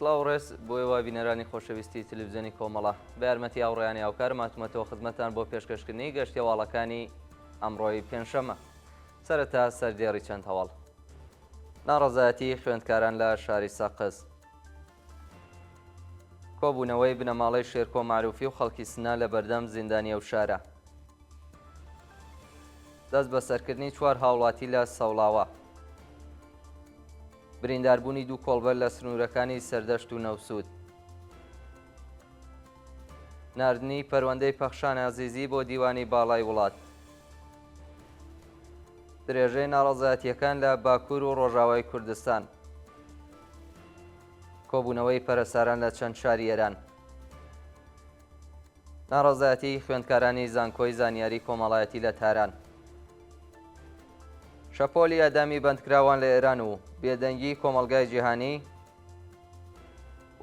سڵاو و ڕێز بۆ ئێوە بینەرانی خۆشەویستی تلویزیۆنی کۆمەڵە. بە یارمەتی هاوڕێیانی هاوکارم هاتوومەتەوە خزمەتتان بۆ پێشکەشکردنی گەشتیەواڵەکانی ئەمڕۆی پێنجشەممە. سەرەتا سەردێڕی چەند هەواڵ. ناڕەزایەتی خوێندکاران لە شاری سەقز. کۆبوونەوەی بنەماڵەی شێرکۆ مەعروفی و خەڵکی سنە لە بەردەم زیندانی ئەو شارە. دەست بەسەرکردنی چوار هاوڵاتی لە سەوڵاوا. برینداربوونی دوو کۆڵبەر لە سنوورەکانی سەردەشت و نەوسوود. ناردنی پەروەندەی پەخشان عەزیزی بۆ دیوانی باڵای وڵات. درێژەی ناڕەزایەتییەکان لە باکوور و ڕۆژاوای کوردستان. کۆبوونەوەی پەرەساران لە چەند شاری ئێران. ناڕەزایەتیی خوێندکارانی زانکۆی زانیاری کۆمەڵایەتی لە تاران. شەپۆلی ئێعدامی بەندکراوان لە ئێران و بێدەنگیی کۆمەڵگای جیهانی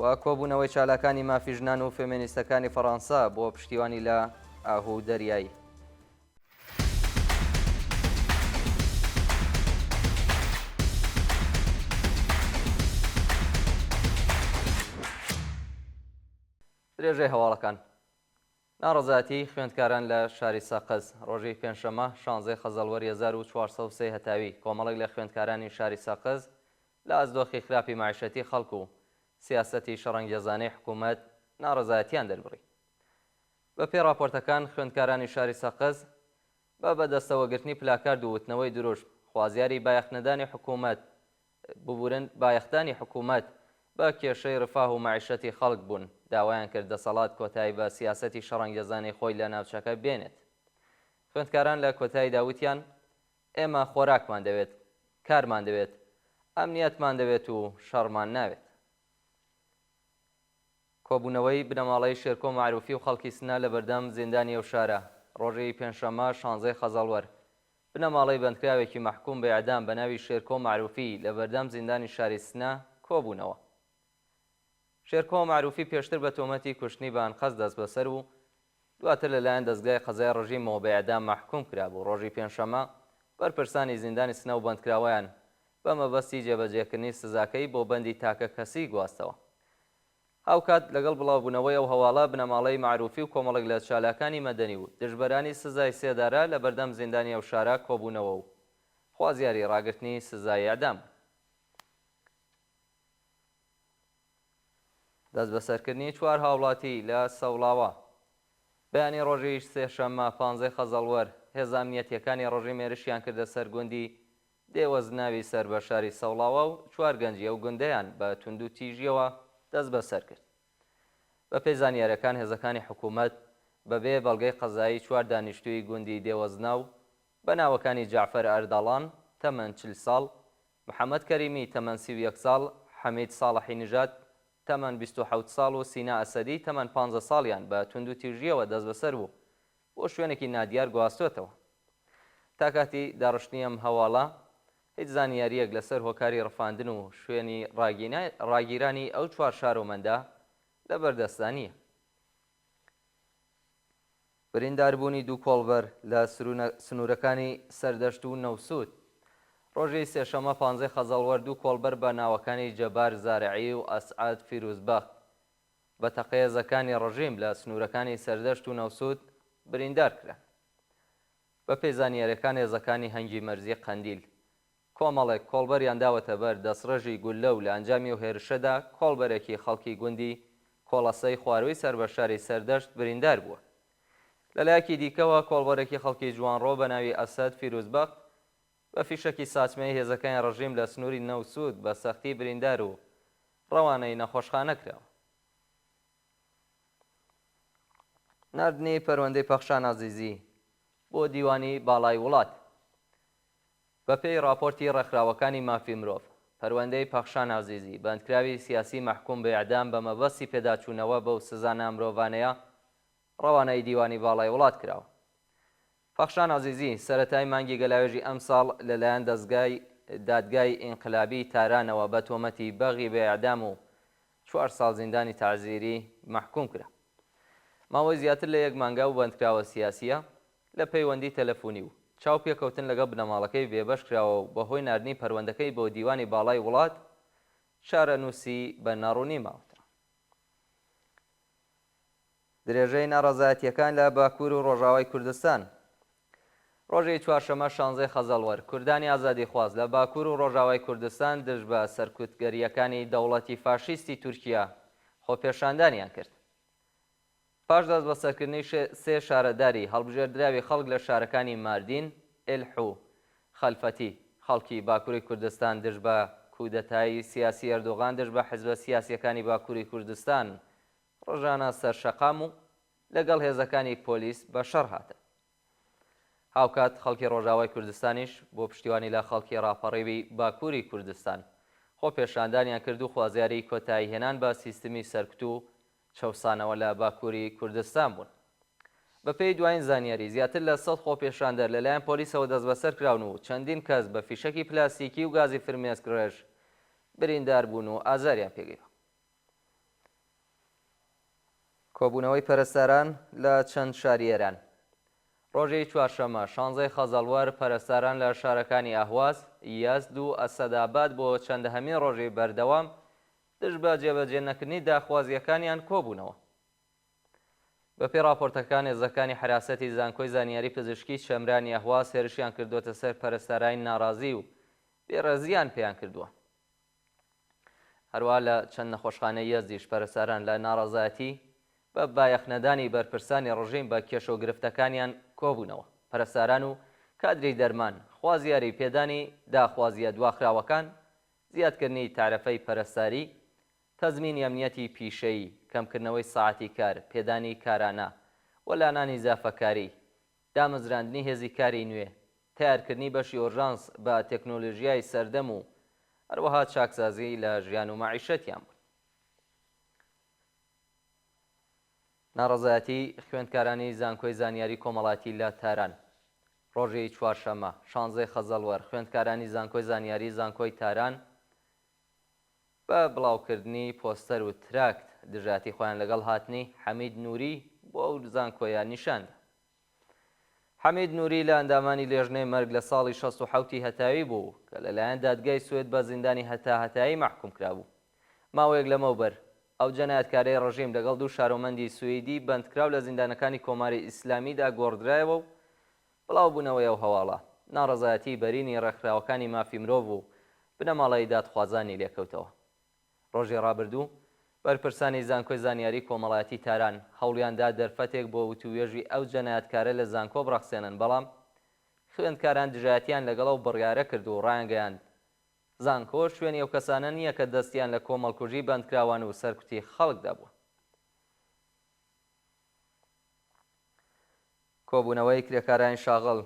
و کۆبوونەوەی چالاکانی مافی ژنان و فێمێنیستەکانی فەڕانسە بۆ پشتیوانی لە ئاهوو دەریایی. درێژەی هەواڵەکان. ناڕەزایەتیی خوێندکاران لە شاری سەقز ڕۆژی پێنجشەممە شانزەی خەزەڵوەری 1403 هەتاوی کۆمەڵێک لە خوێندکارانی شاری سەقز لە ئاست دۆخی خراپی مەعیشەتی خەڵک و سیاسەتی شەڕەنگێزانەی حکوومەت ناڕەزایەتییان دەربڕی. بە پێی ڕاپۆرتەکان خوێندکارانی شاری سەقز بە بەدەستەوەگرتنی پلاکارد و وتنەوەی دروشم خوازیاری بایەخنەدانی حکوومەت ببورن بایەخدانی حکوومەت بە کێشەی رفاه و مەعیشەتی خەڵک بوون، داوایان کرد دەسەڵات کۆتایی بە سیاسەتی شەڕەنگێزانەی خۆی لە ناوچەکە بێنێت. خوێندکاران لە کۆتاییدا وتیان، ئێمە خۆراکمان دەوێت، کارمان دەوێت، ئەمنیەتمان دەوێت و شەڕمان ناوێت. کۆبوونەوەی بنەماڵەی شێرکۆ مەعروفی و خەڵکی سنە لە بەردەم زیندانی ئەو شارە، ڕۆژی پێنجشەممە شانزەی خەزەڵوەر، بنەماڵەی بەندکراوێکی مەحکووم بە ئێعدام بە ناوی شێرکۆ مەعروفی لە بەردەم زیندانی شاری سنە کۆبوونەوە. شێرکۆ مەعروفی پێشتر بە تۆمەتی کوشتنی بە ئەنقەست دەستبەسەر و دواتر لە لایەن دەزگای قەزای ڕژیمەوە بە ئێعدام مەحکووم کرابوو. ڕۆژی پێنجشەممە بەرپرسانی زیندانی سنە و بەندکراوەیان بە مەبەستی جێبەجێکردنی سزاکەی بۆ بەندی تاکەکەسی گواستەوە. هاوکات لەگەڵ بڵاوبوونەوەی ئەو هەواڵە، بنەماڵەی مەعروفی و کۆمەڵێک لە چالاکانی مەدەنی و دژبەرانی سزای سێدارە لە بەردەم زیندانی ئەو شارە کۆبوونەوە و خوازیاری ڕاگرتنی سزای ئێعدام بوون. دەستبەسەرکردنی چوار هاوڵاتی لە سەوڵاوا. بەیانی ڕۆژی سێشەممە پانزەی خەزەڵوەر، هێزە ئەمنیەتییەکانی ڕژیم هێرشیان کردە سەر گوندی دێوەزناوی سەر بە شاری سەوڵاوا و چوار گەنجی ئەو گوندەیان بە توندوتیژییەوە دەستبەسەر کرد. بەپێی زانیارییەکان هێزەکانی حکوومەت بەبێ بەڵگەی قەزایی چوار دانیشتووی گوندی دێوەزناو بە ناوەکانی جەعفەر ئەردەڵان تەمەن 40 ساڵ، محەمەد کەریمی تەمەن 31 ساڵ، حەمید ساڵحی نژاد تەمەن 27 ساڵ و سینا ئەسەدی تەمەن 15 ساڵیان بە توندوتیژییەوە دەستبەسەر و بۆ شوێنێکی نادیار گواستۆتەوە. تا کاتی داڕشتنی ئەم هەواڵە هیچ زانیارییەک لەسەر هۆکاری ڕفاندن و شوێنی ڕاگیرانی ئەو چوار شارۆمەندە لەبەردەستدا نییە. برینداربوونی دوو کۆڵبەر لە سنوورەکانی سەردەشت و نەوسوود. ڕۆژی سێشەممە پانزەی خەزەڵوەر دوو کۆڵبەر بە ناوەکانی جەبار زارعی و ئەسعەد فیروزبەخت بە تەقەی هێزەکانی ڕژیم لە سنوورەکانی سەردەشت و نەوسوود بریندار کران. بەپێی زانیارییەکان هێزەکانی هەنگی مەرزی قەندیل کۆمەڵێک کۆڵبەریان داوەتە بەر دەستڕێژی گوللە و لە ئەنجامی ئەو هێرشەدا کۆڵبەرێکی خەڵکی گوندی کۆڵەسەی خوارووی سەر بە شاری سەردەشت بریندار بووە. لەلایەکی دیکەوە کۆڵبەرێکی خەڵکی جوانڕۆ بە ناوی ئەسەد فیروزبەخت بە فیشەکی ساچمەی هێزەکانی ڕژیم لە سنووری نەوسوود بە سەختی بریندار و ڕەوانەی نەخۆشخانە کراوە. ناردنی پەروەندەی پەخشان عەزیزی بۆ دیوانی باڵای وڵات. بەپێی ڕاپۆرتی ڕێکخراوەکانی مافی مرۆڤ، پەروەندەی پەخشان عەزیزی، بەندکراوی سیاسی مەحکووم بە ئێعدام بە مەبەستی پێداچوونەوە بەو سزا نامرۆڤانەیە ڕەوانەی دیوانی باڵای وڵات کراوە. پەخشان عەزیزی، سەرەتای مانگی گەلاوێژی ئەمساڵ لەلایەن دەزگای دادگای ئینقلابی تارانەوە بە تۆمەتی بەغی بە ئێعدام و چوار ساڵ زیندانی تەعزیری مەحکووم کرا. ماوەی زیاتر لە یەک مانگە ئەو بەندکراوە سیاسییە لە پەیوەندی تەلەفونی و چاوپێکەوتن لەگەڵ بنەماڵەکەی بێبەش کراوە و بەهۆی ناردنی پەروەندەکەی بۆ دیوانی باڵای وڵات. چارەنووسی بە ناڕوونی ماوەتەوە. درێژەی ناڕەزایەتییەکان لە باکوور و ڕۆژاوای کوردستان. ڕۆژی چوارشەممە شانزەی خەزەڵوەر، کوردانی ئازادیخواز لە باکوور و ڕۆژاوای کوردستان دژ بە سەرکوتگەرییەکانی دەوڵەتی فاشیستی تورکیا خۆپێشاندانیان کرد. پاش دەستبەسەرکردنی سێ شارەداری هەڵبژێردراوی خەڵک لە شارەکانی ماردین، ئێلح و خەلفەتی، خەڵکی باکووری کوردستان دژ بە کودەتای سیاسی ئەردۆغان دژ بە حزبە سیاسییەکانی باکووری کوردستان ڕژانە سەر شەقام و لەگەڵ هێزەکانی پۆلیس بە شەڕ هاتن. هاوکات خەڵکی ڕۆژاوای کوردستانیش بۆ پشتیوانی لە خەڵکی ڕاپەڕیوی باکووری کوردستان خۆپێشاندانیان کرد و خوازیاری کۆتاییهێنان بە سیستمی سەرکوت و چەوسانەوە لە باکووری کوردستان بوون. بەپێی دوایین زانیاری، زیاتر لە سەد خۆپێشاندەر لەلایەن پۆلیسەوە دەستبەسەر کراون و چەندین کەس بە فیشەکی پلاستیکی و گازی فرمێسکڕێژ بریندار بوون و ئازاریان پێگەیوە. کۆبوونەوەی پەرستاران لە چەند شاری ئێران. ڕۆژی چوارشەممە، شانزەی خەزەڵوەر، پەرستاران لە شارەکانی ئەهواز، یەزد و ئەسەدئاباد بۆ چەندەهەمین ڕۆژی بەردەوام دژ بە جێبەجێ نەکردنی داخوازییەکانیان کۆبوونەوە. بەپێی ڕاپۆرتەکان، هێزەکانی حەراسەتی زانکۆی زانیاری پزیشکی چەمرانی ئەهواز هێرشیان کردووەتە سەر پەرستارانی ناڕازی و بێڕێزییان پێیان کردووە. هەروەها لە چەند نەخۆشخانەی یەزدیش پەرستاران لە ناڕەزایەتی بە بایەخنەدانی بەرپرسانی ڕژیم بە کێشە و گرفتەکانیان کۆبوونەوە. پەرستاران و کادری دەرمان خوازیاری پێدانی داخوازییە دواخراوەکان، زیادکردنی تەعرەفەی پەرستاری، تەزمینی ئەمنیەتی پیشەیی، کەمکردنەوەی سەعاتی کار، پێدانی کارانە و لانانی زافەکاری، دامەزراندنی هێزی کاری نوێ، تەیارکردنی بەشی ئۆرژانس بە تێکنۆلۆژیای سەردەم و هەروەها چاکسازی لە ژیان و مەعیشەتیان بوون. ناڕەزایەتی خوێندکارانی زانکۆی زانیاری کۆمەڵایەتی لە تاران ڕۆژی چوارشەممە، شانزەی خەزەڵوەر، خوێندکارانی زانکۆی زانیاری زانکۆی تاران بە بڵاوکردنی پۆستەر و تراکت دژایەتی خۆیان لەگەڵ هاتنی حەمید نوری بۆ ئەو زانکۆیە نیشاندا. حەمید نوری لە ئەندامانی لێژنەی مەرگ لە ساڵی 67 ی هەتاوی بوو کە لەلایەن دادگای سوێد بە زیندانی هەتاهەتایی مەحکوم کرابوو. ماوەیەک لەمەوبەر ئەو جەنایەتکارەی ڕژیم لەگەڵ دوو شارۆمەندی سویدی بەندکراو لە زیندانەکانی کۆماری ئیسلامیدا گۆڕدرایەوە و بڵاوبوونەوەی ئەو هەواڵە، ناڕەزایەتیی بەرینی ڕێکخراوەکانی مافی مرۆڤ و بنەماڵەی دادخوازانی لێکەوتەوە. ڕۆژی ڕابردوو، بەرپرسانی زانکۆی زانیاریی کۆمەڵایەتیی تاران هەوڵیان دا دەرفەتێک بۆ وتووێژی ئەو جەنایەتکارە لە زانکۆ بڕەخسێنن، بەڵام خوێندکاران دژایەتییان لەگەڵ ئەو بڕیارە کرد و ڕایانگەیاند، زانکۆ شوێنی ئەو کەسانە نییە کە دەستیان لە کۆمەڵکوژیی بەندکراوان و سەرکوتی خەڵکدا بووە. کۆبوونەوەی کرێکارانی شاغڵ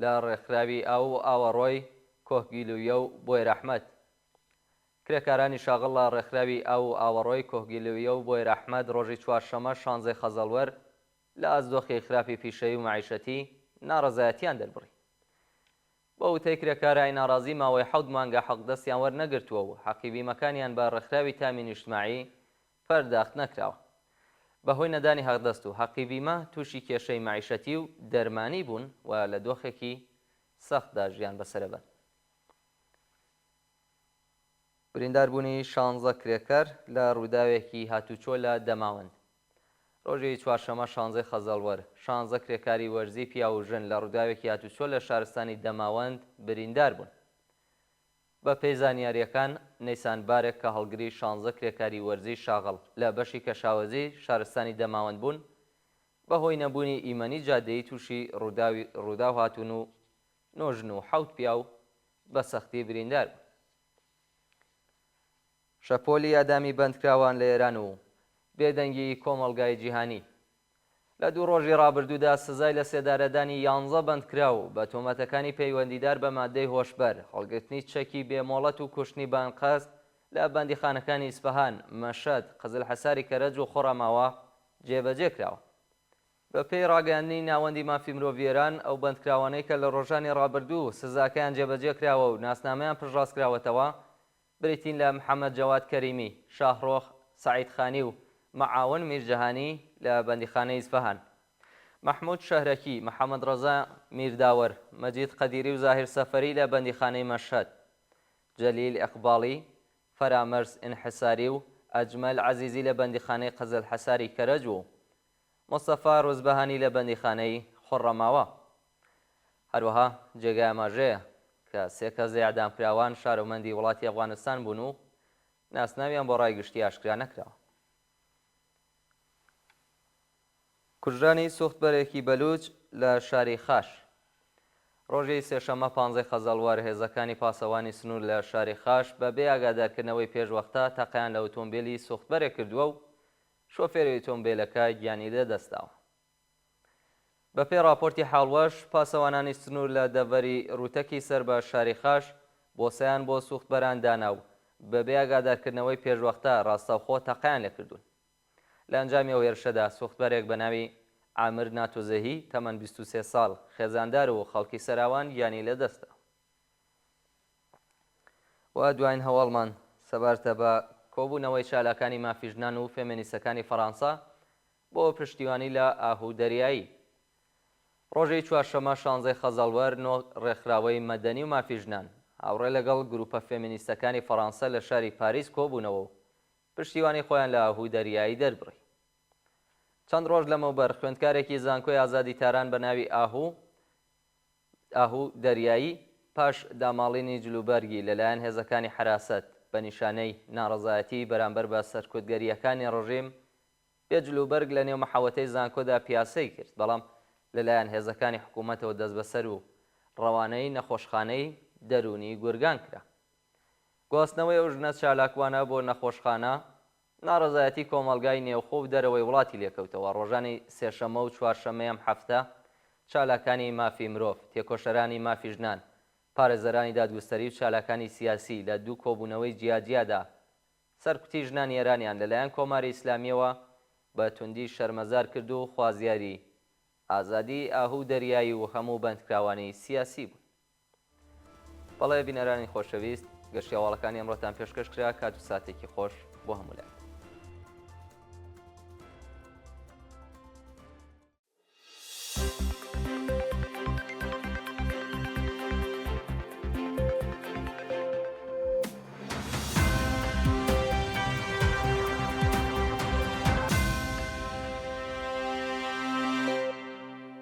لە ڕێکخراوی ئاو و ئاوەڕۆی کۆهگیلویە و بۆیرئەحمەد کرێکارانی شاغڵ لە ڕێکخراوی ئاو و ئاوەڕۆی کۆهگیلویە و بۆیرئەحمەد ڕۆژی چوارشەممە شانزەی خەزەڵوەر لە ئاست دۆخی خراپی پیشەیی و مەعیشەتی ناڕەزایەتیان دەربڕی. بە وتەی کرێکارانی ناڕازی ماوەی حەوت مانگە حەقدەستیان وەرنەگرتووە و حەقی بیمەکانیان بە ڕێکخراوی تامی نیشتماعی پەرداخت نەکراوە. بەهۆی نەدانی حەقدەست و حەقی بیمە تووشی کێشەی مەعیشەتی و دەرمانی بوون و لە دۆخێکی سەختدا ژیان بەسەرەبەن. برینداربوونی شانزە کرێکار لە رووداوێکی هاتووچۆ لە دەماوەند. رۆژی چوارشەممە شانزەی خەزەڵوەر، شانزە کرێکاری وەرزی پیاو و ژن لە رووداوێکی هاتووچۆ لە شارستانی دەماوەند بریندار بوون. بەپێی زانیارییەکان، نەیسان بارێک کە هەڵگری شانزە کرێکاری وەرزی شاغڵ لە بەشی کەشاوەرزی شارستانی دەماوەند بوون، بەهۆی نەبوونی ئیمەنی جادەیی تووشی رووداوی رووداو هاتوون و نۆ ژن و حەوت پیاو بە سەختی بریندار بوون. شەپۆلی ئیعدامی بەندکراوان لە ئێران و بێدەنگیی کۆمەڵگای جیهانی لە دوو ڕۆژی ڕابردوودا سزای لەسێدارەدانی یانزە بەندکراو بە تۆمەتەکانی پەیوەندیدار بە ماددەی هۆشبەر، هەڵگرتنی چەکی بێ مۆڵەت و کوشتنی بە ئەنقەست لە بەندیخانەکانی ئیسفەهان، مەشهەد، قزلحەساری کەرەج و خۆڕەماوا جێبەجێ کراوە. بەپێی ڕاگەیاندنی ناوەندی مافی مرۆڤی ئێران، ئەو بەندکراوانەی کە لە ڕۆژانی ڕابردوو سزاکەیان جێبەجێ کراوە و ناسنامەیان پشتڕاستکراوەتەوە، بریتین لە محەمەد جەواد کەریمی، شاهڕۆخ سەعید خانی و مەعاون میرجەهانی لە بەندیخانەی ئیسفەهان، مەحموود شەهرەکی، محەمەد ڕەزا میرداوەر، مەجید قەدیری و زاهیر سەفەری لە بەندیخانەی مەشهەد، جەلیل ئیقباڵی، فەرامەرز ئینحساری و ئەجمەل عەزیزی لە بەندیخانەی قزلحەساری کەرەج و مستەفا روزبەهانی لە بەندیخانەی خوڕڕەماوە. هەروەها جێگای ئاماژەیە کە سێ کەس لە ئێعدامکراوان شارۆمەندی وڵاتی ئەفغانستان بوون و ناسناویان بۆ ڕای گشتی ئاشکرا نەکراوە. کوژرانی سوختبەرێکی بەلوچ لە شاری خاش. ڕۆژی سێشەممە پانزەی خەزەڵوەر هێزەکانی پاسەوانی سنوور لە شاری خاش بە بێ ئاگادارکردنەوەی پێشوەختە تەقەیان لە ئۆتۆمبێلی سوختبەرێک کردووە و شۆفێری ئۆتۆمبێلەکە گیانی لەدەستداوە. بەپێی ڕاپۆرتی حاڵوەش، پاسەوانانی سنوور لە دەڤەری ڕووتەکی سەر بە شاری خاش بۆسەیان بۆ سوختبەران دانا و بەبێ ئاگادارکردنەوەی پێشوەختە ڕاستەوخۆ تەقەیان لێکردوون. لە ئەنجامی ئەو هێرشەدا سوختبەرێک بە ناوی عامر ناتوزهی تەمەن 23 ساڵ، خێزاندار و خەڵکی سەراوان گیانی لەدەستدا. و دواین هەواڵمان سەبارتە بە کۆبوونەوەی چالاکانی مافی ژنان و فێمێنیستەکانی فەڕانسە بۆ پشتیوانی لە ئاهوو دەریایی. ڕۆژی چوارشەممە شانزەی خەزەڵوەر نۆ ڕێکخراوەی مەدەنی و مافی ژنان هاوڕێ لەگەڵ گرووپە فێمینیستەکانی فەڕانسە لە شاری پاریس کۆبوونەوە و پشتیوانی خۆیان لە ئاهوو دەریایی دەربڕی. چەند ڕۆژ لەمەوبەر خوێندکارێکی زانکۆی ئازادی تاران بە ناوی ئاهوو ئاهوو دەریایی پاش داماڵینی جلوبەرگی لەلایەن هێزەکانی حەراسەت بە نیشانەی ناڕەزایەتی بەرامبەر بە سەرکوتگەرییەکانی ڕژیم بێ جلوبەرگ لە نێو محەوەتەی زانکۆدا پیاسەی کرد، بەڵام لەلایەن هێزەکانی حکوومەتەوە دەستبەسەر و ڕەوانەی نەخۆشخانەی دەروونی گورگان کرا. گواستنەوەی ئەو ژنە چالاکوانە بۆ نەخۆشخانە، ناڕەزایەتی کۆمەڵگای نێوخۆ و دەرەوەی وڵاتی لێکەوتەوە. ڕۆژانی سێشەممە و چوارشەممەی ئەم هەفتە، چالاکانی مافی مرۆڤ، تێکۆشەرانی مافی ژنان، پارێزەرانی دادگوستەری و چالاکانی سیاسی لە دوو کۆبوونەوەی جیاجیادا سەرکوتی ژنانی ئێرانیان لەلایەن کۆماری ئیسلامییەوە بە توندی شەرمەزار کرد و خوازیاری ئازادیی ئاهوو دەریایی و هەموو بەندکراوانی سیاسی بوون. بەڵێ بینەرانی خۆشەویست، گەشتی هەواڵەکانی ئەمڕۆتان پێشکەش کرا، کات و ساتێکی خۆش بۆ هەموو لایەک.